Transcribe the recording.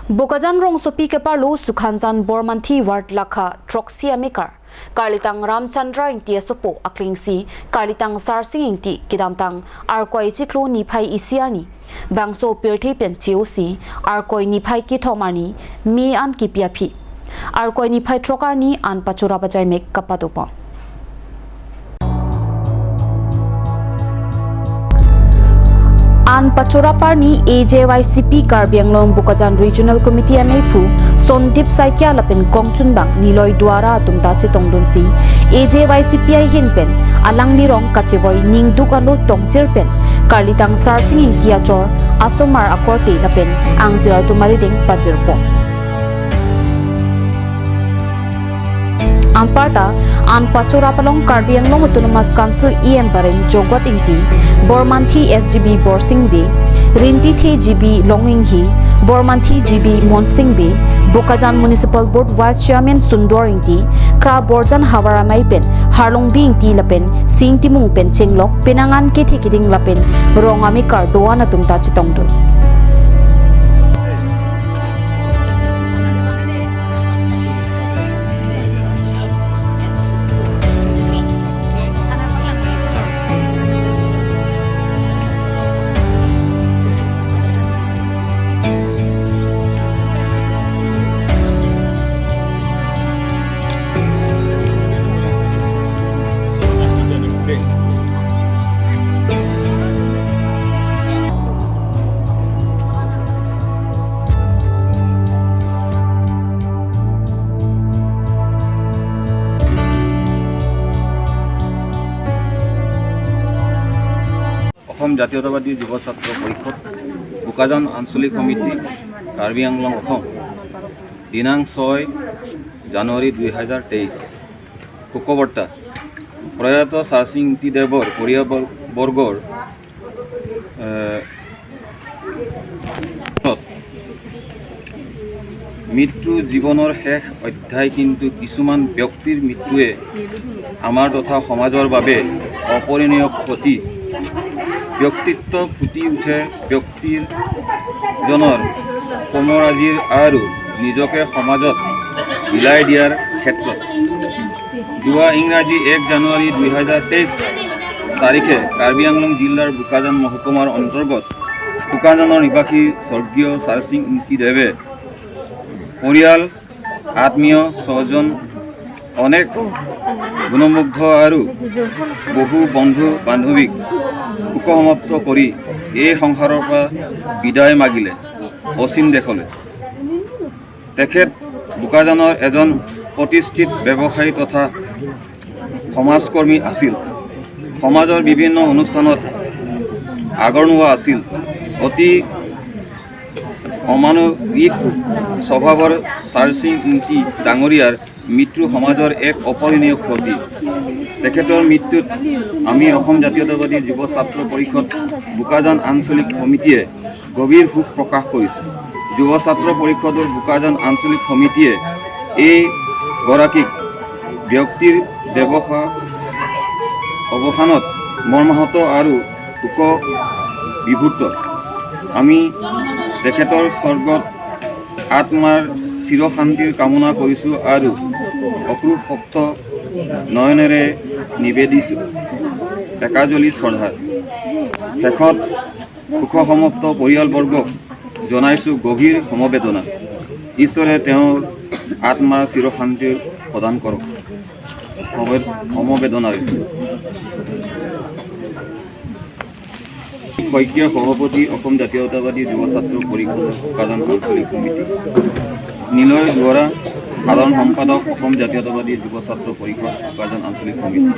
Bokajan rong sopi ke parlo Sukhanjan Bormanthi ward lakha Troxy Amikar Karlitang Ramchandra ingti asopo aklingsi Karlitang Sarsing ingti kidamtang Arkoi chiklo niphai isiani bangso pirthi pen chiosi Arkoi niphai ki thomani mi an kipia phi Arkoi niphai trokani an pachura bajai mek kapadopa An Pachorapar ni AJYCP Karbi Anglong Bokajan Regional Committee MA Phu Sondip Saikia lapin Kongchunbang Niloy Duara tumta chitongdun si AJYCP ai hinpen alang nirong kacheboy ningduk alo tongcher pen Karlitang Sarsing ingtia chor asomar akorte lapin angjiar tumari ding pajirpo Amparta an Pachorapalong Karbi Anglong Autonomous Council EM Baren Jogot Ingti Bormanthi SGB Borsing B Rinti The GB Longinghi Bormanthi GB Monsing B Bokajan Municipal Board Vice Chairman Sundor Ingti Kra Borjan Hawaramai Pen Harlong B Ingti Lapen Sing Timung Pen Chenglok Penangan Ke Thekiding Lapen Rongami Kar Doana Tumta Chitongdun. Assam জাতীয়তাবাদী যুৱ ছাত্ৰ পৰিষদ বোকাজান আঞ্চলিক সমিতি কাৰ্বি আংলং অসম দিনাংক 6 জানুৱাৰী 2023 শোকবাৰ্তা প্ৰয়াত চাৰসিং দেৱৰ পৰিয়ালবৰ্গৰ মৃত্যু জীৱনৰ শেষ অধ্যায়, কিন্তু কিছুমান ব্যক্তিৰ মৃত্যুৱে আমাৰ তথা সমাজৰ বাবে অপূৰণীয় ক্ষতি। ব্যক্তিত্ব ফুটি উঠে ব্যক্তিৰ জনৰ কৰ্মৰাজিৰ আৰু নিজকে সমাজত বিলাই দিয়াৰ ক্ষেত্ৰত। যোৱা ইংৰাজী 1 জানুৱাৰী 2023 তাৰিখে কাৰ্বি আংলং জিলাৰ বোকাজান মহকুমাৰ অন্তৰ্গত বোকাজানৰ নিবাসী স্বৰ্গীয় চাৰসিং ইংতি দেৱে পৰিয়াল, আত্মীয় স্বজন, অনেক গুণমুগ্ধ আৰু বহু বন্ধু বান্ধৱীক শোকসমাপ্ত কৰি এই সংসাৰৰ পৰা বিদায় মাগিলে অচিন দেশলৈ। তেখেত বোকাজানৰ এজন প্ৰতিষ্ঠিত ব্যৱসায়ী তথা সমাজকৰ্মী আছিল। সমাজৰ বিভিন্ন অনুষ্ঠানত আগৰণুৱা আছিল। অতি অমানৱিক স্বভাৱৰ চাৰসিং ইংতি ডাঙৰীয়াৰ মৃত্যু সমাজৰ এক অপূৰণীয় ক্ষতি। তেখেতৰ মৃত্যুত আমি অসম জাতীয়তাবাদী যুৱ ছাত্ৰ পৰিষদ বোকাজান আঞ্চলিক সমিতিয়ে গভীৰ শোক প্ৰকাশ কৰিছে। যুৱ ছাত্ৰ পৰিষদৰ বোকাজান আঞ্চলিক সমিতিয়ে এই গৰাকীক ব্যক্তিৰ অৱসানত মৰ্মাহত আৰু শোক বিভূত। আমি তেখেতৰ স্বৰ্গত আত্মাৰ চিৰশান্তিৰ কামনা কৰিছোঁ আৰু অশ্ৰুসক্ত নয়নেৰে নিবেদিছোঁ একাজলি শ্ৰদ্ধা। শেষত শোকসমাপ্ত পৰিয়ালবৰ্গক জনাইছোঁ গভীৰ সমবেদনা। ঈশ্বৰে তেওঁৰ আত্মাৰ চিৰশান্তি প্ৰদান কৰক। সমবেদনাৰে শইকীয়া, সভাপতি, অসম জাতীয়তাবাদী যুৱ ছাত্ৰ পৰিষদৰ বোকাজান আঞ্চলিক সমিতি। নীলয় দুৱৰা, সাধাৰণ সম্পাদক, অসম জাতীয়তাবাদী যুৱ ছাত্ৰ পৰিষদ বোকাজান আঞ্চলিক সমিতি।